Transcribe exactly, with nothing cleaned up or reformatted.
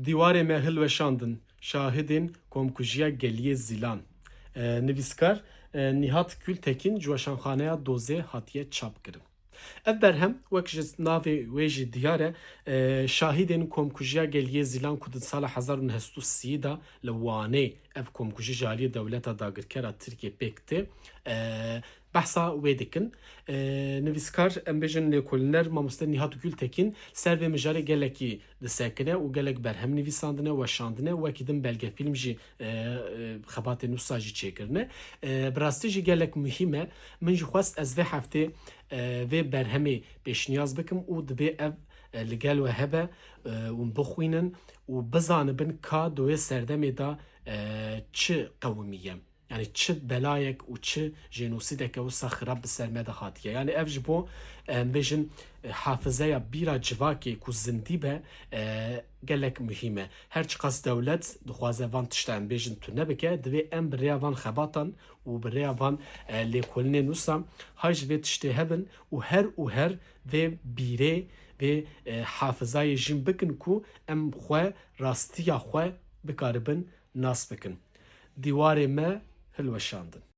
Dîwarê me hilweşandin, şahidên komkujiya Geliyê Zîlan. E, nivîskar, e, Nîhat Gultekin ji Weşanxaneya Dozê hatiye çapkirin. Ev berhem, wek ji navê wê jî diyar e, e, şahidên komkujiya Geliyê Zîlan ku di sala hezar û neh sed û sî de li Wanê ev komkujî ji aliyê dewleta dagirkera Tirkiyê pêk tê, e, behsa wê dikin. E, nivîskar, em bêjin lêkolîner mamoste Nîhat Gultekin ser vê mijarê gelekî disekine û gelek berhem nivîsandine, weşandine, wekî din belgefîlm jî, e, e, xebatên wisa jî çêkirine. E, bi rastî jî gelek muhîm e. Min jî xwest ez vê heftê, e, vê berhemê pêşniyaz bikim û dibê ev, e, li gel we hebe, e, û bixwînin û bizanibin ka di wê serdemê de, e, çi qewimiye. Yani çi belayek û çi jenosîdeke wisa xirab bi ser me de hatiye. Yani ev ji bo, em bêjin, e, hafizeya bîra civakê ku zindî be, e, gelek muhîm e. Her çiqas dewlet dixwaze van tişta em bêjin tune bike, divê em bi rêya van xebatan û bi rêya van, e, lêkolînên wisa hay ji vê tiştê hebin û her û her vê bîrê, vê, e, hafizayê jîn bikin ku em xwe, rastiya xwe bikaribin nas bikin. Dîwarê me hilweşandin.